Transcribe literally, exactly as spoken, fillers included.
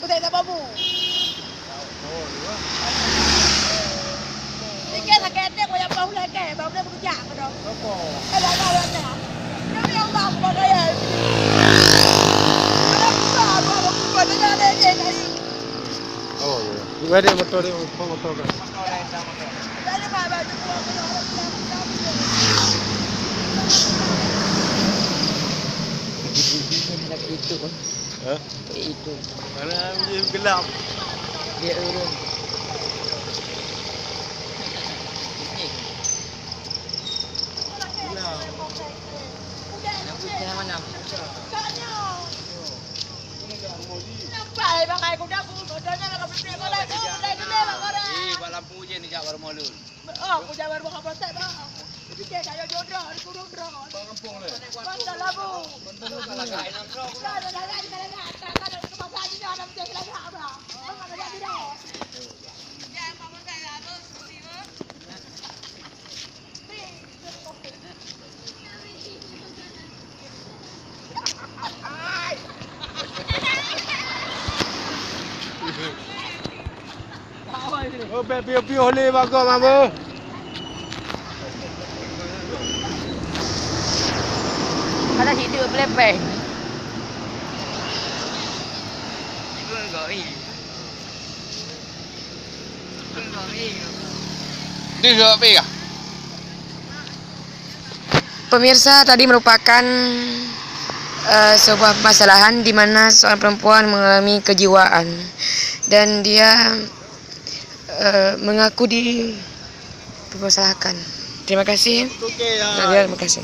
Udah tak babu. Tiket sakit hati, kau yang bau lagi, bau lagi kejak kau dong. Eh, dah, dah, dah, dah. Demi Allah, aku pakai ya. Ada buka, aku, aku, aku, aku, aku, aku, aku. Oh, iya. Dua deh motor dia, motor, motor kan. Dari mana tu? Itu. Hah? Itu. Mana dia gelap? Dia urun. Gelap. Yang putih yang mana? Nampak, eh, bang, aku dah pun, bodohnya nak kau beli bola tu, bola tu, bang, orang. Eh, bak lampu je ni, jak baru malu. Oh, aku jak baru makan pasal, bang. Aku fikir saya jodoh, aku jodoh. Bang kampung ni. Pasal labu. Dah, dah, dah, dah, dah, dah, dah, dah, dah, dah, dah, dah, dah, dah, dah, dah, dah. Oh, bèk piôh-piôh lé bagoe, Mama. Ada hidup lepas. Pemirsa, tadi merupakan, eh, sebuah permasalahan di mana seorang perempuan mengalami kejiwaan dan dia, eh, mengaku dipermasalahkan. Terima kasih. Terima kasih.